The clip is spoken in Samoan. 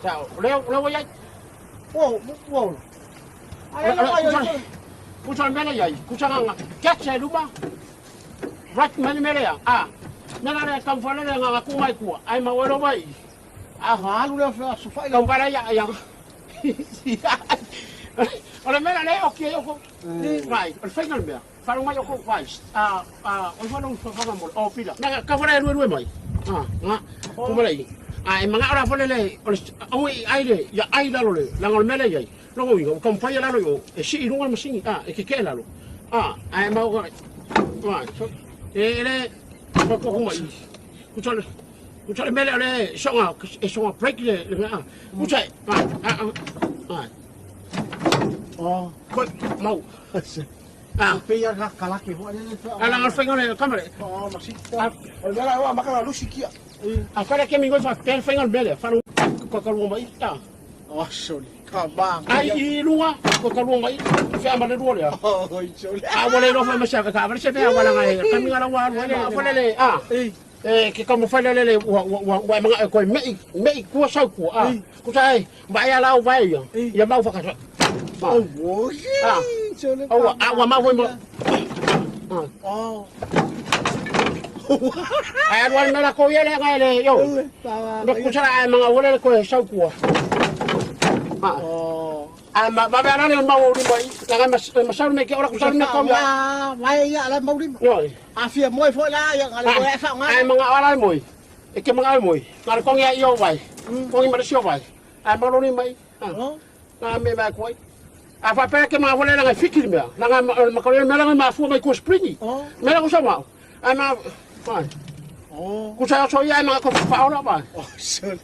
Sa o lea o lea ua i ai. Ua ua ola. Ai la ai ai. Kusa le mea lea i ai, kusa nga catch e luma. Right mai le mea lea. Ah. Mea la lea tau fale lea nga ku mai kua. Ai ma ua mai. Ah, alu lea fa su fai. Tau fale ia ia. O le mea la lea o kia o. Vai, o le faiga le mea. Wharo mai o kou vai. A a o wharo whawhanga mo o pila. Na ka whare rue rue mai. A nga ko mara i. A e manga ora whare le o le au i ai le ia ai lalo le langa o le mele iai. Longo inga o kampai lalo i o e si i runga masingi a e ke ke lalo. A a e mau vai. E le ko ko mai. Kusa le kusa le mele o le songa e songa break le le mea. Kusa a a a. Oh. Koi mau. Ah. Pe ia ka kalake ho ale le. Ala ngal fainga le kamere. Oh, masi. O le la wa makala lusi kia. A fara ke mi ngoi fa pel fainga le mele. Faru ko ka luo mai. Ta. Oh, sorry. Ka ba. Ai i lua ko ka luo mai. Fe ama le luo le. Oh, sorry. A wale ro fa ma sa ka va se fe wala ngai. Ka mi ngala wa lu le a fale le a. E ke ka mo fale le le ua ua ua manga ko me me ku sa ku a. Ku sa ai ba ya lau vai ia. Ia mau fa ka. Oh, wo. Ah. Oh, a ua mau foi mo. Oh. Ai alu alu mela ko ia le ngai le yo. Me kusara ai manga wole le ko e sau kua. Ah. Oh. Ai ma ma ana le mau ri mai. La ngai mas masau me ke ora kusara me ko ia. Vai ia la mau lima. Yo. A fia moi foi la ia ngale ko e fa nga. Ai manga ora moi. E ke manga moi. Ngare kongi ai yo vai. Kongi ma sio vai. Ai mau ri mai. Oh. Na me mai ko ai. A fa pera ke ma wole la ngai fikiri mea. La ngai ma ko le mea la ngai ma fua mai ko springi. Oh. Mea ko sama. Ai ma ai. Oh. Kusa so ia ai ma ko fa ora vai. Oh, sorry.